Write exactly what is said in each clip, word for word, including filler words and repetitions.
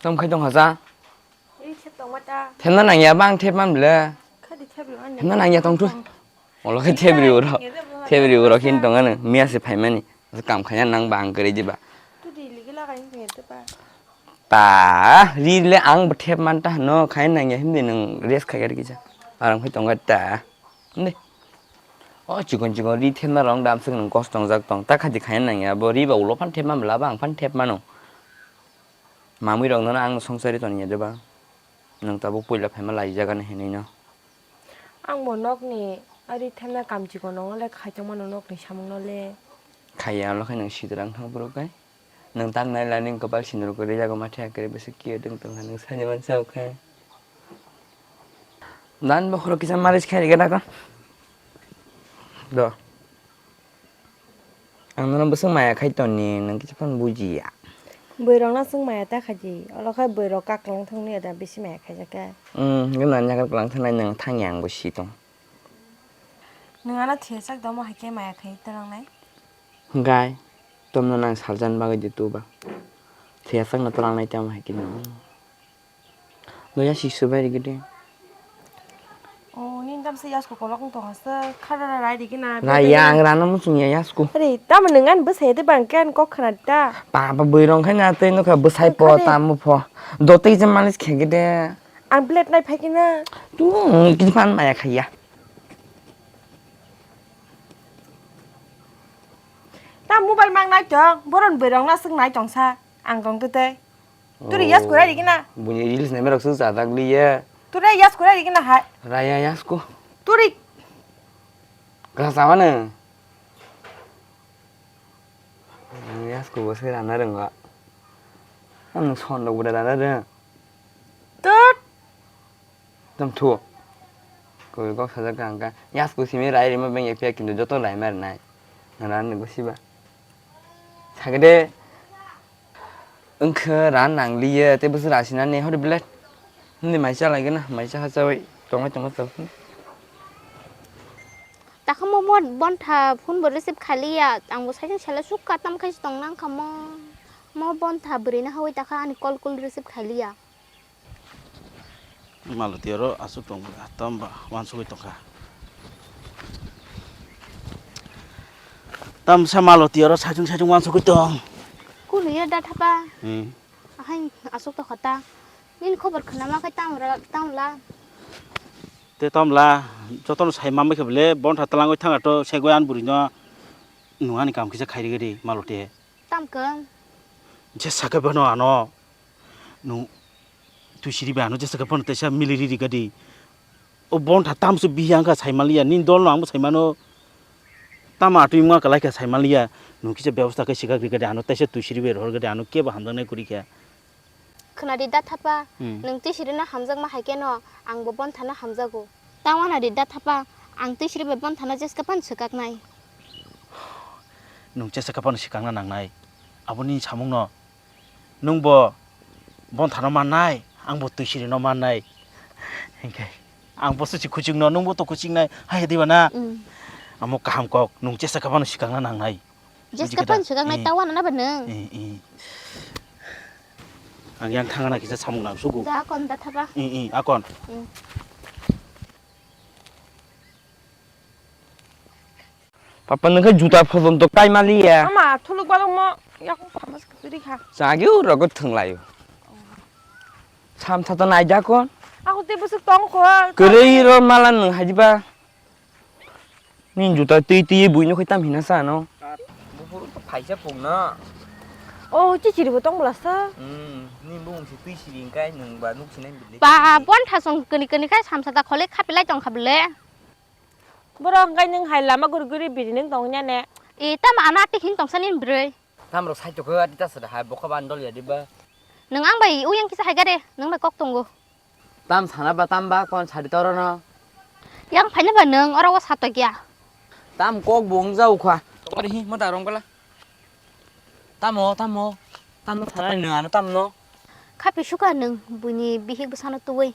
Tong khai tong haja. Ri thep tongma ta. Thepna nangya bang thep man ble. Khadi thep lo ani. Thepna nangya tong thu. Olo khe thep ri uro. Thep ri uro khin tong ano. Miya se phaimani. Kam khaya nang bang kare diba. Tu di ligi lagai ni thep ba. Ta ri le ang bo thep man ta no khai nangya himdi nang rest khai kar kisa. Aram khai tong ta. Himdi. O chikon chikon ri thepna rong dam sing nang kos tong jak tong. Ta khadi khai nangya bo ri ba ulo phan thep man bla bang phan thep mano. Mamui rok no ang songchari ton ya diba. Nwng tabuk puila phaima laijagani hinwi no. Ang bo nokni ari themna kamchi kono le khai tongmano nokni samung no le. Khaiya lo khe nwng sidrang thang phuru kai. Nwng tak nai lani kwpal sinur kwrwi jago mathe kwrwi bwswk kiyo dwng tong kha nwng sani mansa o khe. Dan bokhoro kisa malis khai rega dago. Do. Ang nono bwswk maya khai toni, nwng kisa phano bujiya. Bwrwi rokno chwng maya ta khaidi, olo khe bwrwi rok kaklang thangni da bisi maya khaijak khe. Hmm, gana nyakar kwlang thangnai nwng thangya ang bo si tong. Nwng ano thwiya sak domo hai khe maya khai twlangnai. Hwnkhe, tomno nang saljan bagwi di tuba. Thwiya sakno twlangnai tamo hai khe nwng. Loya si subai rigi de. O, nini dam se yasko kolok wng tong hasta, khara ra rai rigi na. Rai ya, ang rana muchung ya yasko. Ari, tamo nung an bwsai de bang khe an kok khna ta. Papa bwrwi rong khai na tei nokha bwsai po, tamo pho. Dotei je malis khe ge de. Ang plate nai phai khe na. Tu, kini phan maya khai ya. Ta mobile mang nai tong, boron bwrwi rong na swk nai tong sa, ang tong tu tei. Turi yas kurai rigi na. Buini reels naima rok su chajak liya. Turi yas kurai rigi na hai. Raya yas ku. Turi. Kasa mana? Yas ku bose rana rengga. Ang son rok bwrwi rana reng. Tut. Tam thu. Koi kok sajak ang ka. Yas ku simi rai rima beng ya pia kintu joto rai mar nai. Nana ni gusi ba. Sagede. Wngkhe ran nangliya, tei bwswk rasinani hori belai. Hindi mai chalaigwna, mai chaha chawi tongwi tongma tong. Takha mo mo bontha phone bo receive khaliya, ang bo saising sela sukha tam khai tong nang kha mo. Mo bontha bwrwi na hawi takha ani call call receive khaliya. Maloti oro aswk tong, tamo ba wansugwi tongkha. Tamsa Maloti oro saichung saichung wansugwi tong. Kunu ya da thapa. Hmm. Ahai aswk tongkha ta. Nini khobor khna ma khai tamo ra, tamo la. Te tamo la, jotono sai ma mai khe bole, bontha twlangwi thangkha to segwi ani bwrwi no. Nwng ani kam kisa khai rwgwi di, Maloti. Tam khe? Je sakhe bono ano. Nwng twi siri bai ano jesa khe phano teisa mili riri gadi. O bontha tamso bihi wngkha saimaliya, nini dolno angbo saimano. Tamo atwi wngma kwlai kha saimaliya, nwng kisa bebosta khe swkak ri gadi ano teisa twi siri bai rohor gadi ano kebo hamjaknai kwrwi kha. Khwnadi da thapa, hmm, nwng twi sirino hamjakma hai kheno angbo bonthano hamjago. Tamo nadi da thapa, ang twi siri bai bonthano jesa khe phano swkaknai. Nwng jesa khe phano swkakna nangnai, aboni samungno. Nwngbo bonthano mannai, angbo twisirino mannai. Hinkhe ang bo susi kuchukno, nwngbo to kuchuknai, hai diba na? Mm. Amo kaham kok, nwng jesa khe phano swkakna nangnai. Jesa khe phano swkaknai, eh, tawana na ba nwng? Eh, eh. Ang yang thangna kisa samung nang sugu. Da akon da thapa. Eh, eh, akon. Mm. Papa, nwng khe juta phojon to kai maliya. Ama, thuluk balok mo, yakung phamas kwtwi kha. Chagi uro go thwng laio. Sam sa to naijak kon. Ako tei bwswk tong kho. Kwrwi ro mala nwng haiba. Ni juta twi twi buino khai tam hina sa no. Buphuru to phaisa pungno. Oh, chichiri bo tong bwla sa. Hmm, ni bung si twi siri kai nwng ba nuk sinai bili. Ba, bon thasong kani kani khai samsa ta khole khapilai tong kha bele. Borok hwnkhe nwng hai lama guri guri biri nwng tong ya ne? E, tamo ano ati hin tongsa nini bwrwi? Tamrok sai tokho ati ta sada hai bokha ban dol ya diba? Nwng ang bai uyang kisa hai gare, nwng bai kok tongo. Tam sana ba tam ba kon sadi toro no? Yang phaina ba nwng oro o satok ya. Tam kok bo wng ja ukha. Ori hi mo da rong bala. Tamo, tamo, tamo thanai nwng ano tamno? Khapi sukha nwng buini bihik bwsano tubui,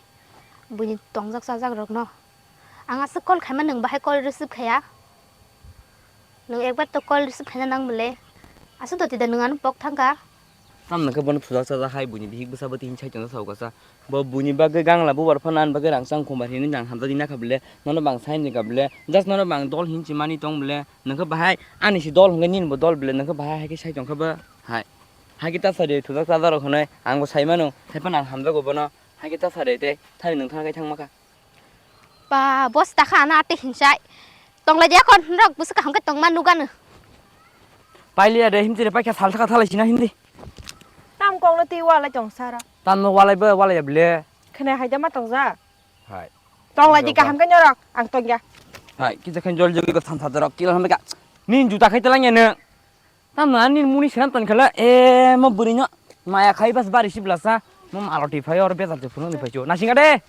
buini tongjak chajak rokno. Ang aswk call khaima nwng bahai call receive khaiya. Nwng ekbar to call receive khaina nang bwle. Aswk doti da nwng ano pok thangkha. Tamno khe bono thujak chajak hai buini bihik bwsa bwtwi hin sai tongsa sao kasa. Bo buini bagwi gangla bubar phano ani bagwi rang chang khumbar hinwi nang hamjak di nakha bile. Nono bang sai ni kha bile. Just nono bang dol hin chi mani tong bile. Nwng khe bahai ani si dol hwnkhe nini bo dol bile. Nwng khe bahai hai khe sai tong kha bo. Hai. Hai khe ta sadi thujak chajak rok hwnwi ang bo sai mano. Hai phano ang hamjago bono. Hai khe ta sadi tei thani nwng thang khai thang ma kha. Ba, boss ta kha na ate hinsai. Tonglai dia kon rok busu kaham ke tongma nugano. Pailiya de himchire paikha sal thaka thalai sina hindi. Tam kong no ti walai tong sara. Tam no walai ba walai ya bile. Khene haida ma tong ja. Hai. Tonglai di kaham ke nyorok ang tong ya. Hai, kisa khen jol jogi ko than thajarok kila hambe ka. Nin juta khai telang ya ne. Tamno ani muni swnam ton khala, e, mo bwrwino maya khai bas bari siblasa, mo maloti phai oro bejak je phunukni phaichu. Nasinga de.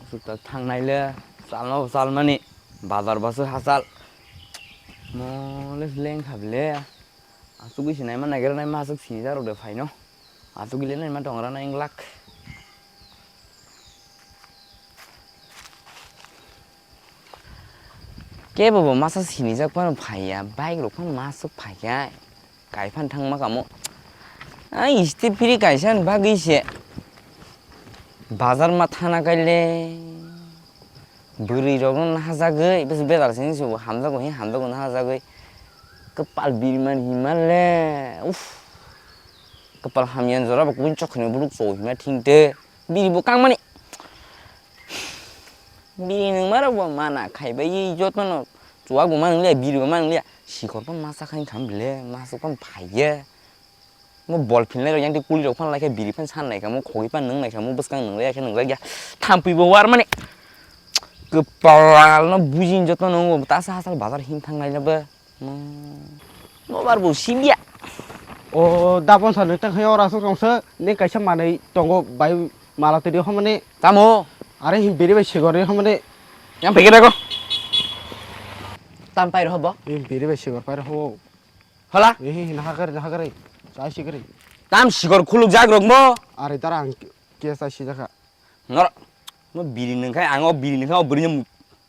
Sukta thangnai le, salno salmani, bazar basu hasal. Mo le leng khable. Asugwi se naima naigra nai masuk sini jaro de phaino. Asugwi le naima tongra nai inglak. Kebo bo masa sinijak phano phaiya, bike rok phano masuk phaikha, kaiphan thangma kamo. Ai, isti phiri kaisa ni bagwi se bazar ma thana kaile. Bwrwi rok no nahajagwi, bwswk bejal sini se bo hamjago, he hamjago nahajagwi. Kwpal birman himal le, uff. Kwpal hamya jora bo kubun chokni buluk cho hima thingte. Biri bo kangmani. Biri nungma rok bo mana khaibai jotono. Chuwak bo manung le, biri bo manung le. Sikor bo masa khain kham bile, masa khain phaiye. Mo bol philnai rok yang tei kuli rok phan lai khe biri phan san nai kha mo khogwi phan nung nai kha mo bwskang nung lai khe nung lai ya thampui bo war mani kwpal no bujin joto nung bo tasa hasal bazar him thang nai le bo mo bar bo sim ya. O dabon sa nung tang hai ora song song se ne kaisa manai tongo bai mala tiri ho mani. Tamo? Are him biri bai sigor ri ho mani. Yang pekeda ko. Tam pai ro bo. Him biri bai sigor pai ro ho. Hala? Ehe, nahakari, nahakari. Chai sikari. Tam sikor khuluk jak rok mo. Are dara ang ke chai sijakha. Nor, mo biri nung khai, ang o biri nung khai, o biri nung.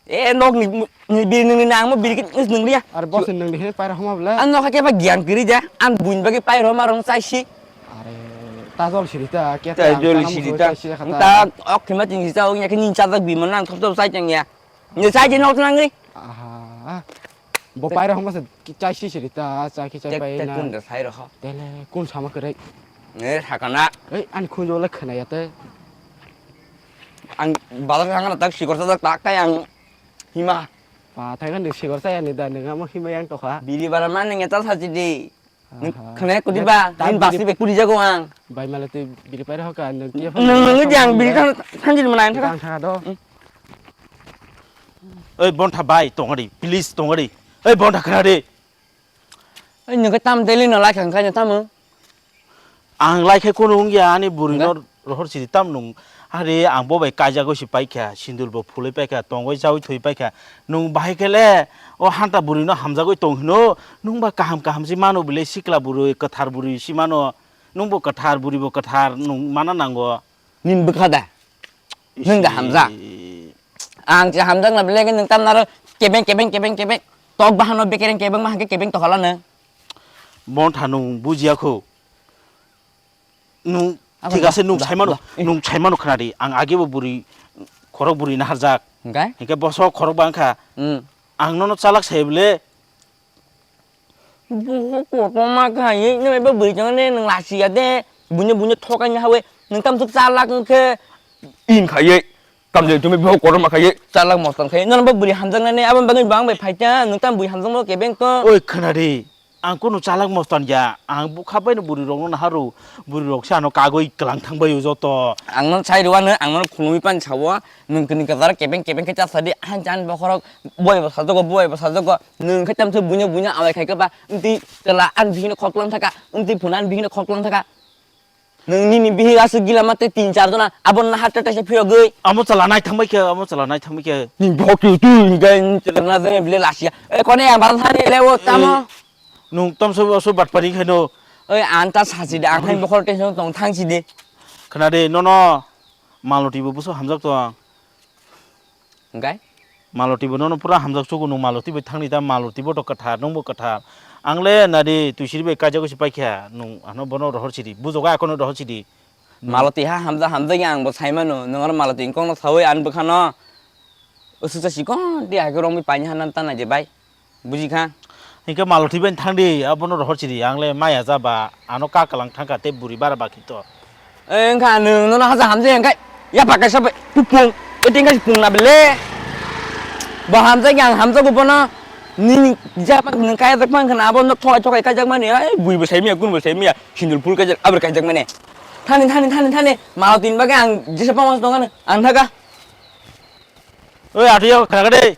E, nok ni, ni biri nung ni ang mo biri ke nung liya. Are boss nung di he paira homa bla. Ang nok ke ba giang kiri ja, ang buin bagi paira homa rong chai si. Are, ta jol siri ta, ke ta jol siri ta. Ta ok thima ting si ta, o nya ke nin cha jak bi mo nang thop thop chai chang ya. Ni chai di nok nang ri. Aha. Bo paira homa se ki chai si siri ta, chai ki chai pai na. Tek kun da sai roho. Tele kun sama kere. Ne sakana. Ei, ani khunjo le khna ya te. Ang bazar thangna tak sikor sa tak kai ang hima. Pa thai kan sikor sa ya ni da nang amo hima yang tokha. Biri bara man nang ya ta sa chidi. Khna kudi ba, nin basi be kudi jago ang. Bai mala te biri paira hoka nang ki. Nang nang di ang biri kan sanjil mana ang thaka. Ang thaka do. Oi bontha bai tongari, please tongari. Oi bontha khna de. Oi nwng khe tam daily no lai kha, wngkha tamo? Ang lai khe kunu wngya, ani bwrwi no rohor sidi tam nwng. Are ang bo bai kaijagwi se paikha, sindur bo phulwi paikha, tongwi chawi thwi paikha. Nwng bahai khe le o hanta bwrwi no hamjagwi tong hino, nwng ba kaham kaham se mano bile sikla bwrwi, kwthar bwrwi se mano. Nwng bo kwthar, bwrwi bo kwthar, nwng mana nango. Nini bwkha da? Nwng da hamjak. Ang se hamjak na belai khe nwng tamno aro kebeng, kebeng, kebeng, kebeng. Tok bahano bekereng kebeng ma hangke kebeng tohola nwng. Bontha nwng bujiya kho. Nwng thik ase, nwng saimano, nwng saimano khna di. Ang age bo bwrwi, khorok bwrwi naharjak. Hingke? Hingke boso khorok bangkha. Hmm. Ang nono chalak sai bole. Boho kotorma khaye, nwng eba bwrwi chongni nwng lasiya de, buino buino thokaini hawi, nwng tamsuk char lakh wngkhe. In khaye, tamjai tumi boho kotorma khaye, char lakh mostan khaye, nono bo bwrwi hamjaknani, aboni bagwi bang bai phaikha, nwng tam bwrwi hamjakma kebeng to. Oi khwnadi, ang kunu char lakh mostan ya, ang bukha baino bwrwi rokno naharu, bwrwi rok se ano kagwi kwlang thangbaio joto. Ang no sai rwano, ang no khulumwi pan sawo, nwng kini kwcharo kebeng kebeng khe chasadi, han chan bokhorok, boi bo sajogo, boi bo sajogo. Nwng khe tamsuk buino buino awai khai khe ba, wngtwi chwla ani bihikno khok lang thaka, wngtwi phunu ani bihikno khok lang thaka. Nwng nini bihik aswk gila ma tei tin char jona, abo naha tei teisa phiyogwi. Amo chwla nai thangbai khe, amo chwla nai thangbai khe. Ni bihik twi twi hinkhe chwla na jani bile lasiya. E kone ang barang thani lewo tamo. Nwng tamsuk aswk batpari khaino. Oi ang ta sachi de, ang hai bokhor tension tong thang si de. Khna de, nono Maloti bo buso hamjak tong. Hwnkhe? Maloti bo nono pura hamjak chugo, nwng Maloti bai thangni ta, Maloti bo to kwthar, nwng bo kwthar. Ang le nadi twisiri bai kaijago se paikha, nwng ano bono rohor sidi, bujogo akono rohor sidi. Maloti ha hamjak hamjak ya ang bo saimano, nwng aro Maloti ni kokno sawi ani bwkhano. Usuk sa sikon di hai khe romwi paini hana ta nai de bai. Buji kha. Hinkhe Maloti bai thang di, abono rohor sidi, ang le maya ja ba, ano ka kalang thang kha tei buri bara ba kito. E wngkha nwng nono haja hamjak ya wngkha ya ba kaisa bai pupung, e ting kaisa pung na bele. Bo hamjak ya ang hamjago bono, nini ja ba nwng kaya jak man khna abo nok thokai thokai kaijak mani, ai bui bo saimiya, kun bo saimiya, sindul phul kaijak, abri kaijak mani. Thani, thani, thani, thani, Maloti ni bagwi ang jesa pama tongkha ang thaka. Oi, athuya khna kha de.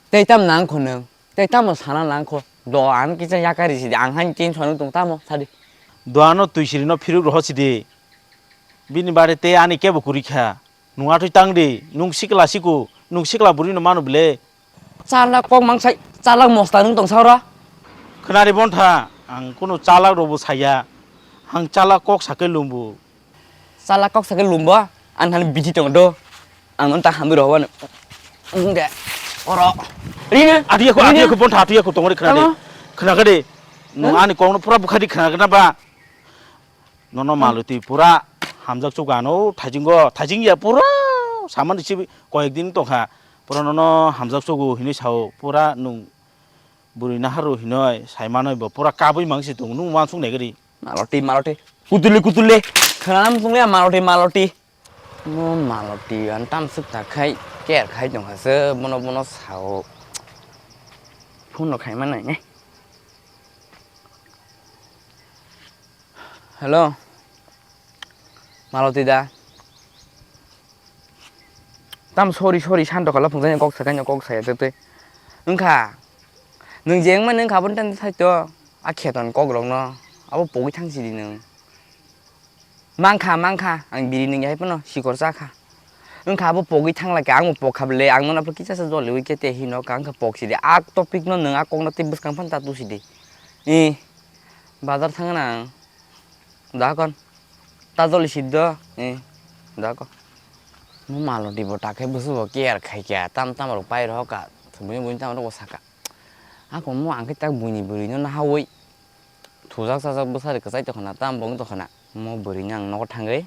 Tei tam nang kho nwng? Tei tamo sana nang kho? Do ang kisa yakari sidi, ang han tin sonu tong tamo sadi. Do ano twisiri no phiruk roho sidi. Bini bare tei ani kebo kuri kha. Nwng athui tang di, nwng sikla siku, nwng sikla buri no manu bile. Chalak kok mang sai, chalak mosta nwng tong saura. Khna ri bontha, ang kunu chalak robo saya. Ang chalak kok sakai lumbu. Chala kok sakhe lumbo, ang thani bithi tongo do. Ang no ta hamwi rohor wano. Ang de. Oro. Rina. Ati aku, ati aku, bontha ati aku tongori khna de. Tamo? Khna kha de. Nwng ani kok no pura bukha di khna kha na ba. Nono Maloti pura hamjak chugo ano thajingo, thajing ya pura saman si koyek din tongkha. Pura nono hamjak chugo hinwi sao pura nwng bwrwi naharu hinwi saimanwi bo pura kabwi mangsi tongo, nwng uansuk nai gari. Maloti, Maloti. Kutuli, kutuli. Khwnam sung ya Maloti, Maloti. Mo Maloti, ang tam swk ta khai, care khai tong kha se, bono, bono sao. Phone rok khai ma nai ne. Hello. Maloti da. Tam sorry, sorry, santo kala phungjani kok sakai no kok saya tete. Wngkha. Nwng je wngmani wngkha aboni tani saito. A kheton kok rokno. Abo pogwi thang sidi nwng. Mangkha, mangkha. Ang biri nwng yahai phano sikor chakha. Wngkha abo pogwi thangla khe ang bo pokha bwle. Ang nono kisa sa joliwi khe te hino ka wngkha pok sidi. A topic no nwng a kok no tei bwskang phano ta tu sidi. Ih. Bazar thangna ang. Da kon. Ta joli siddo. Eh. Da kon. Mo Maloti bo ta khe busu bo care khai kya. Tam tam rok pai rok ka. Buini buini tam rok bo saka. Ako mo ang khe tak buini bwrwi no nahawi. Thujak sajak bwsari kwchai tongkhna tam bong tongkhna. Mo bwrwi no ang nogo thangwi.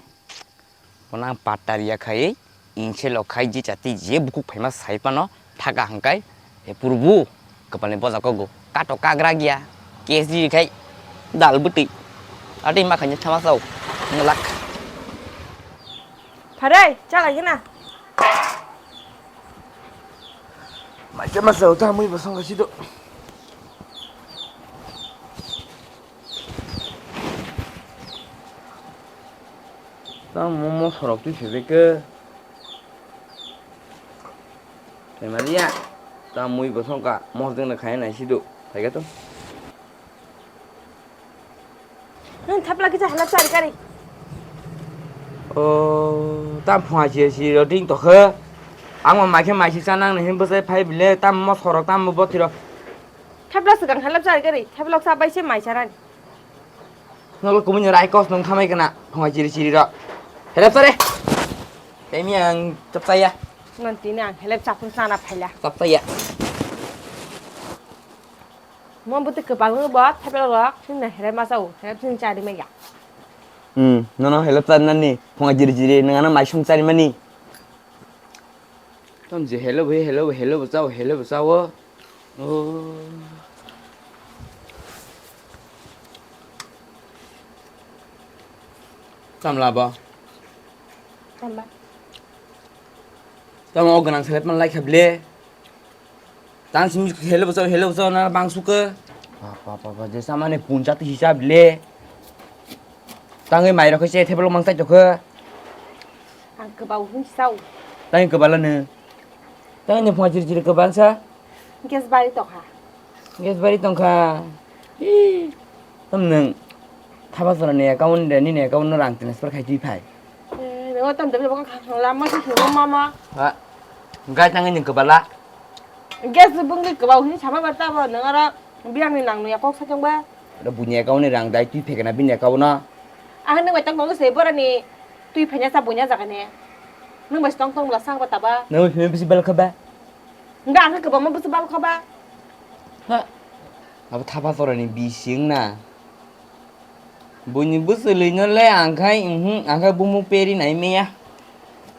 Bono ang patta riya khai, inse lok khai, je chati je bukhuk phaima sai phano thaka hangkai, he purbu, kwpalni boja kogo, kato kagra giya, K S D khai, dal bwtwi, atwi ma khaini thama sao, mwlak. Pharai, chalai gana. Maisa masa uta mui basong kasi do. Tamo mosorok twi phaibai khe. Phaimaliya. Tamo mui bo songkha. Mosdengno khaina naisido. Phaikha to. Nwng thapla kisa halap chari kari. O, tam phunga chiri chiri ro ding tokhe. Ang ma maikhe maisik chanang ni hin bwsai phai bile tam mosorok tam bothiro. Thapla swkang halap chari kari. Thapla sa bai se mai charani. Nolo kubuni rai kos nung thamai kana phunga chiri chiri ro. Helep sare. Temi ang chapsaya. Non tini ang helep chapun sana phaila. Chapsaya. Mo buti kebang bo thapla rok sini helep masau helep sini chari maya. Hmm, nono helep chari nani phunga chiri chiri nung ano maisung chari mani. Tam je hello bo, hello bo, hello bo chao, hello bo chao. Oh. Tam labo. Tamba. Tam o ganang selep man lai khable. Tang simi hello bo chao, hello bo chao na bang suke. Papa, papa, je samane puncha ti hisab le. Tangwi mai rok se table mang tai tokhe. Ang kebau hin sao. Tang kebala ne. Tang ne phunga chiri chiri kebang sa. Gas bari tokha. Gas bari tongkha. Ih. Tam nung. Thaba sora ni account de ni ni account no rang transfer khai twi phai. Eh, nang tam de bang khang lama si thung mama. Ha. Gai tang ni kebala. Gas bung kebau hin sama ba ta ba nang ara biang ni nang nu ya kok sa chang ba. Ada bunyi account ni rang dai twi phekena bini account no. Ah nang bai tang kong se bora ni. Twi phaina cha buina jaga ne. Nwng bai tong tong bwla sang ba taba. Nwng bai phaima bisi bal kha ba? Nga ang khe kwbangma bwswk bal kha ba? Ha. Abo thapa torani bising na. Buini bwswlwino le ang khai, mhm, ang khai bumung peri nai meya.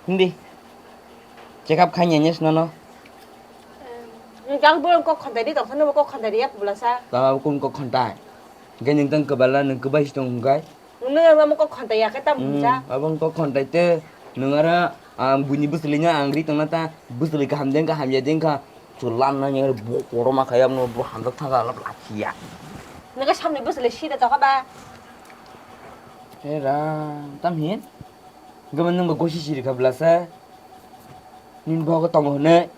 Hindi. Check up khai nai nes nono. Nwng jang bolong kok khontai di tong sa, nwng kok khontai di yak bwla sa. Tama kun kok khontai. Ge nwng tang kwbala nwng kwbai si tong hwnkhai. Nwng amo kok khontai ya khe tam Hmm, hwnsa. Abo wng kok khontai te nwng aro, ah, buini bwswlwino ang ri tongna ta bwswlwi kaham de wngkha hamya de wngkha. Chulan na nang bo koroma kha yamno bo hamjak thangka lap lakhiya. Nwng khe samni bwswlwi sida tokha ba. He ra, tam hin? Gabon nwng bo gosi siri kha bwlasa. Nini bogo tongo hwnwi.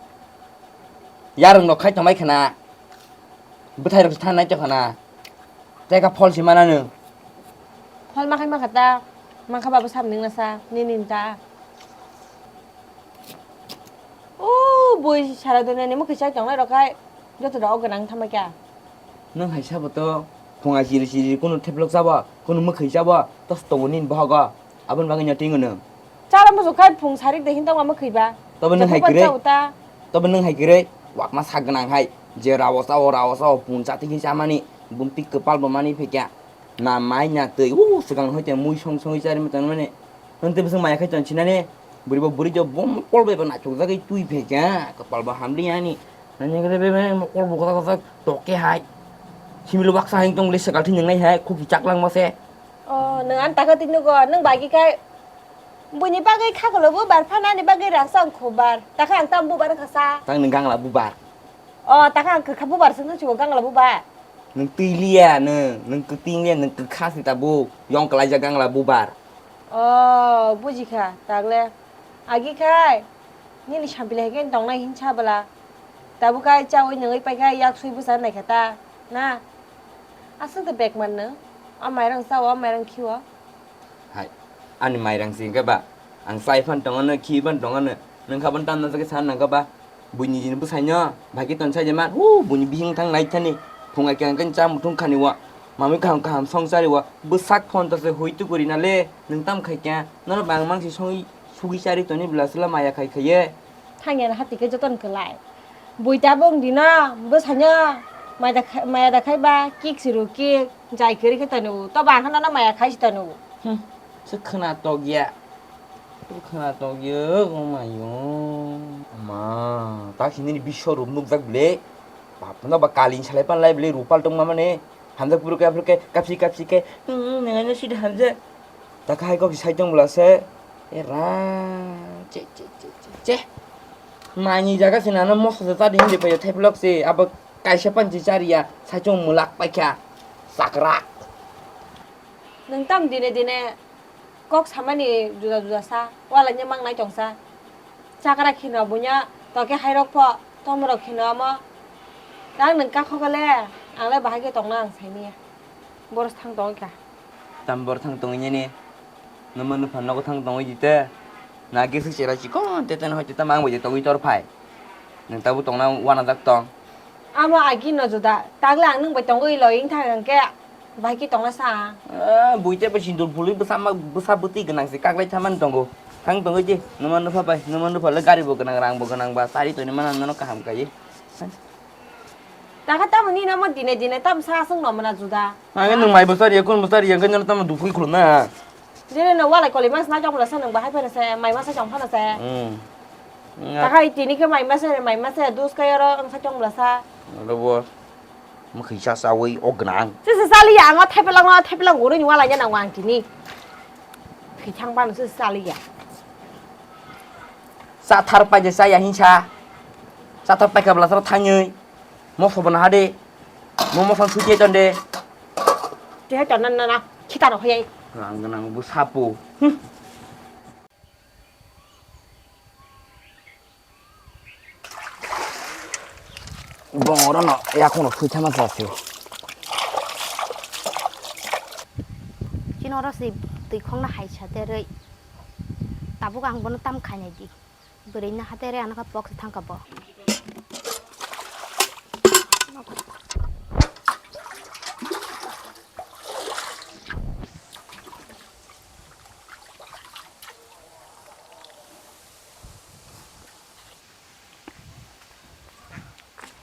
Yarwng rok khai tongbai khna. Bwthai rok se thanai tongkha na. Tei kha phol se mana nwng. Phol ma khai ma kha ta. Ma kha ba bo sam ning na sa. Nini ta. O bui sara duniani mwkhwi chai tongnai rok khai. Joto rok o gwnang thamai kha. Nwng hai sabo to phunga siri siri kunu theplok chabo, kunu mwkhwi chabo, tos tongo nini bohogo. Aboni bagwi no tingo nwng. Chala muchung khai phung sarik de hin tongma mwkhwi ba. Tobo nwng hai kwrwi. Tobo nwng hai kwrwi. Wakma sak gwnang hai. Je rawo sao, rawo sao, phung chati khe chamani. Bumti kwpal bo mani phekya. Na mai na twi. U swkang hoite mui song songwi chari mani. Nwng tei bwswk maya khai tong sinani. Bwrwi bo bwrwi jo bo mokol bai bo naithok jagwi twi phekya. Kwpal bo hamli ani. Nani khe be mokol bo kwchak kwchak toke hai. Similo baksa hai tong le swkal thwi nwngnai hai. Khukhi chaklang mo se. O, nwng ani taka twi nugo, nwng bai khe khai buini bagwi khakolo bubar phanani bagwi rangsa ang khubar. Takha ang tamo bubar wngkha sa? Tang nwng gangla bubar. O, takha ang kwkha bubar se nwng chugo gangla bubar. Nwng twi liya nwng, nwng kwtwing liya, nwng kwkha se tabuk. Yong kwlaijak gangla bubar. O, bujikha, tagle. Agi khai, nini sampili hai khe tongnai hinsa bwla. Tabuk khai chaui nungui pai khai yak sui bwsa nai kha ta, na? Aswk de bek man nwng. O mairang chao, o mairang khio. Hai, ani mairang se hwnkhe ba, ang chai phan tongo no, khi phan tongo no, nwng kha phan tamna jagwi san nang kha ba, buini jini bwsai no, bai khe ton sai de man, hu, buini bihing thang nai thani, phung ai khe ang khe cha muthung khani o, mamui kaham kaham song chari o, bwsak phone to se hui tukuri na le, nwng tam khai khe, nono bang mang si songwi sugwi chari toni bwla chwla maya khai khai ye. Thangya na hati khe joton kwlai. Buita bong dino, bwsaino maya da khai, maya da khai ba, kik si ru kik, jai kwrwi khe tanu, to ba khe nono maya khai si tanu. Hmm, se khwna tok ya. Se khwna tok ya, o mayo. Ma, ta khini ni bisho room nukjak bile. Bap no ba kalin salai pan lai bile, rupal tong ma mane. Hamjak puro khe, puro khe, kapsi kapsi khe. Hmm, nang ano sida hamjak. Ta khai kok sai tong bwla se. Era, che, che, che, che, che. Mani jaga se nana moso se tadi hindi payo thai vlog se. Abo kaisa panchi chariya, saichung mulak paikha. Sakrak. Nwng tam dine dine kok samani juda juda sa, wala nya mang nai tong sa. Chakra khino bunya toke hairok pho, tomorok khino omo. Nang nwng kakho kale, ang le bahai khe tongna ang saimanya. Boros thang tong kha. Tam bor thang tongwi nini. Nwma nwpha nogo thang tongwi di te. Na gisik chera chikon te teno hoite tamo ang bai tongwi tor phai. Nwng tabuk tongna wanajak tong. Amo agi no juda. Tagle ang nwng bai tongwi loi wng thang hwnkhe bahai khe tongna sa. Ah, buite bai sindur phulwi bwsa ma, bwsa bwtwi gwnang se kaklai thamani tongo. Thang tongwi di. Nwma nwpha bai. Nwma nwpha le gari bo gwnang, rang bo gwnang ba. Chari tongni mana nono kaham kaiwi. Takha tamo nini omo dine dine tamo sa aswk no mona juda. Ang nwng mai bwsa riya, kun bwsa riya, hwnkhe nono tamo dukwi khulumna. Jere no walai koli mas na chong bwla sa nwng bahai phano se, mai masa chong phano se. Hmm. Takha tini khe mai masa, mai masa dus kai oro ang sa chong bwla sa. Oro bo. Mwkhwi sa sawi o gwnang. Se se sali ya, ang o thaipelang no, thaipelang gurui ni walai ya nang wang tini. Thwi thang phano se sali ya. Sa thar pai je sa ya hinsa. Sa thar pai kha bwla sa thangwi. Moso bo naha de. Mo moso suti ton de. Te ton na na na. Khita no hoyai. Ang nang bu sapu. Hmm. Bongoro no ya kono sui thama sa se. Chino oro se twi khong na hai sa te rei. Tabuk ang bono tam khainai di. Bwrwi no hatere ano kha box thang kha bo.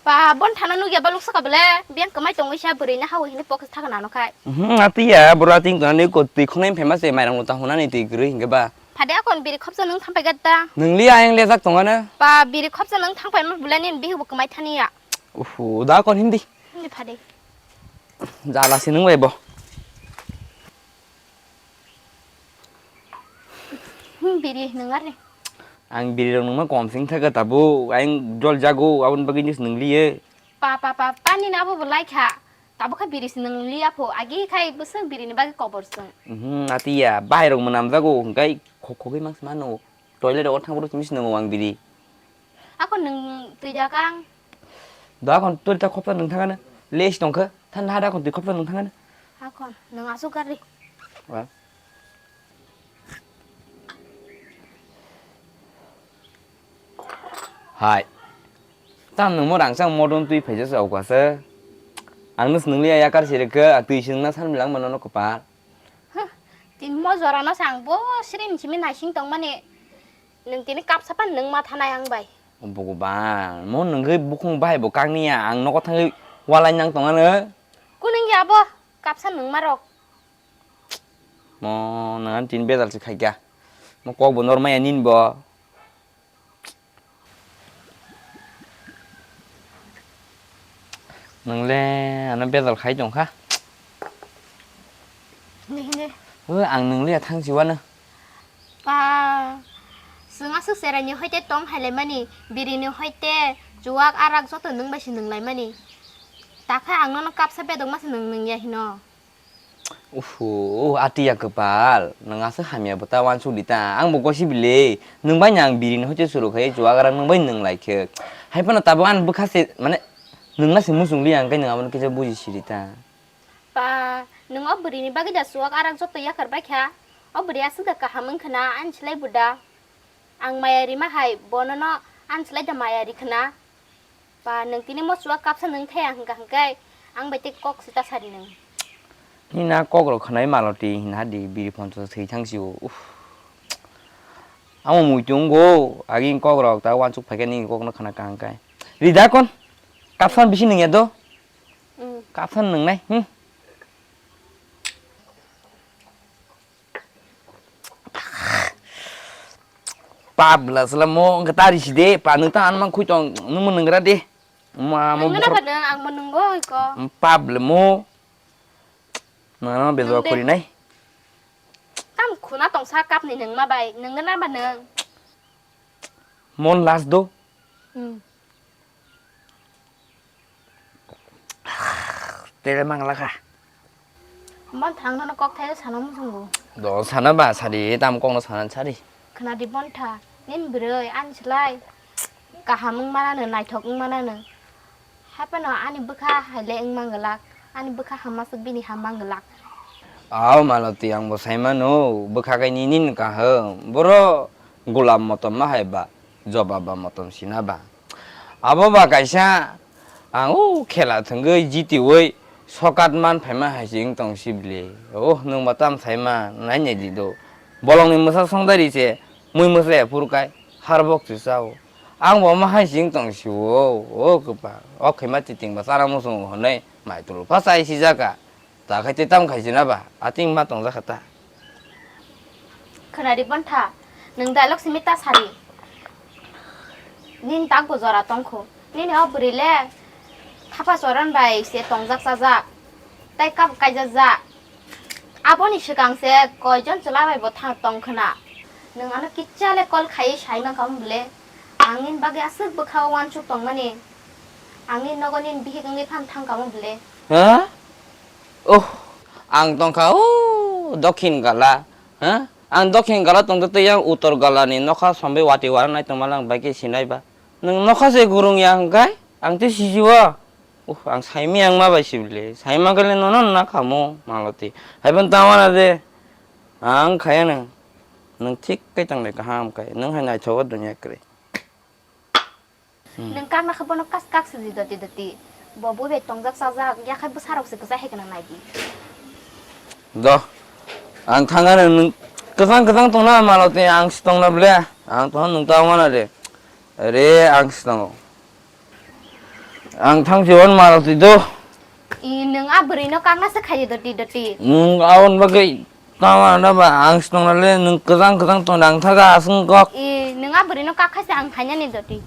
Pa, bon thana nugya baluk saka bele, biyang kwmai tongwi sa bwrwi na hawi hini pocket thaka nano khai. Hmm, atiya, bura ting tona ni ko twi khonai phema se mairang uta hunani twi kwrwi hinga ba. Phade akon biri khopsa nung thangpai gata. Nungli ayang lejak tongana. Pa, biri khopsa nung thangpai ma bule nin bihu bo kwmai thani ya. Uhu, da kon hindi. Hindi phade. Jala si nung bai bo. Hmm, biri nung ari. Ang biri rok nungma kom sing thaga tabu, ayang jol jago, abon bagwi nus nung liye. Pa, pa, pa, pani na abo bo lai kha. Tabukha biri si nung liya pho, agi khai bwswk biri ni bagwi kobor sung. Mhm, atiya, bahai rok mwnam jago, hwnkhe khok khogwi mangsi mano. Toilet rok thang bwrwi simi si nungo ang biri. Ako nung twi da kang. Da kon twi ta khopta nung thangana. Les tongkha, than hada kon twi khopta nung thangana. Ako nung asuk gari. Wa. Hai. Tam nung mo rang chang modon twi phaisa sa ukasa. Ang nus nung liya yakar sirikha, twi sing na san bilang mano no kopal. Huh, tin mo jora no sang bo sirin simi naising tong mani. Nung tini kapsa pan nung ma thanai ang bai. Buku bang, mo nung gwi bukung bai bo kang niya, ang nogo thangwi walai nang tong ano. Kuning ya bo kapsa nung ma rok. Mo nang tin bedal si khai kya. Mo kok bo nor maya nin bo. Nungle ano bedal khai tong kha. Hindi, hindi. O, ang nungle ya thang siwano. Pa, swng aswk cherai ni hoite tong hai lai mani, biri ni hoite chuwak arak joto nung bai se nung lai mani. Takha ang nono kapsa bedok masa nung nung ya hino. Uhu, atiya kwpal, nwng aswk hamya bwta uansuk di ta, ang bo gosi bile, nwng bai no ang biri ni hoite churu khai chuwak arak nwng bai nwng lai khe. Hai phano tabuk ani bwkha se, mane, nwng na se muchung li ang khe nwng abono kisa buji siri ta. Pa, nwng o bwrwi ni bagwi da chuwak arak joto yakar bai kha? O bwrwi aswk da kaham wng khna, ani slai bo da. Ang maya rima hai, bono no ani slai da maya ri khna. Pa, nwng tini mo chuwak kapsa nwng thaya hwnkha hwnkhe, ang bai tei kok sita sari nwng. Nini na kok rok khwnai maloti hwnha di, biri phonso thwi thang sio. Uff. Amo muitu wngo, agini kok rok ta uansuk phaikhe nini kok no khna kaham khai. Rida kon, kapsa bisi nwngya do? Mm. Kapsa nwngnai, hmm. Pap bwla sala mo wngkha ta risi de, pa nwng ta anma khui tong, nwng mo nwngra de. Ma mo. Nwngra bukhar ba nwng, ang mo nwngo iko. Pap bwla mo. Nwng no bejo khori nai. Tam khuna tong sa kap ni nwng ma bai, nwngra ba nwng. Mon last do. Hmm. Tere mangla kha. Mon thang nono kok thaio sana muchungo. Do sana ba sari, tam kok no sana sari. Khna di Bontha, nin bwrwi ani slai kaham wng manano, naithok wng manano. Haphano ani bwkha haile wng manglak, ani bwkha hamma swk bini ham manglak. Aw Maloti, ang bo sai mano, bwkha khe nini kaham. Boro golam motom ma hai ba, joba ba motom sina ba. Abo ba kaisa ang o khela thwngwi jitiwi sokat man phaima hai se wng tong sibli. O nwng ba tam saima nai nai di do. Bolongni mwsa songdari se mui mwsa ya phuru kai harbok se chao. Ang bo ma hai se wng tong sio. O kwpal. O khaima chiting ba chana muchungo hwnwi mai tulu pha chai si jaka. Ta khai tei tam khai sina ba, ating ma tong jakha ta. Khwnari Bontha, nwng dialogue simi ta sari. Nini tak bo jora tongkho. Nini o bwrwi le thapa choron bai se tongjak chajak. Tai kab kaijak jak. Aboni swkang se koijon chwla bai bo thang tong khwna. Nwng ano kicha le call khai sai mankha bole. Ang nini bagwi aswk bwkha o uansuk tongmani. Ang nini nogo nini bihik wngwi phan thang kamo bole. Ha? Oh, ang tongkha o dokhin gala. Ha? Ang dokhin gala tongtwi yang uttor gala ni nokha sombe wati wara nai tongma lang bai khe sinai ba. Nwng nokha se gurung ya hwnkhe ang tei sisi o. Uh, ang saimi ang ma bai sibli. Saima kale nono na khamo Maloti. Haiban tawana de. Ang khaya nang. Nwng thik kai tang le kaham kai. Nwng hai naithogo dunya kwrwi. Hmm. Nwng kak nakha bono kas kak se di doti doti. Bo bui bai tongjak chajak, yakhai bwsarok se kwchai hai gwnang nai di. Do. Ang thangano nwng kwchang kwchang tongna Maloti, ang se tongna ble. Ang tongna nwng ta wana de. Re ang se tongo. Ang thangsi wan maro twi do. I, nwng a bwrwino kakna se khaio doti doti. Nwng abon bagwi tama na ba ang swnamnale nwng kwchang kwchang tong dang thaga aswng kok. I, nwng a bwrwino kak khaise ang khainani doti.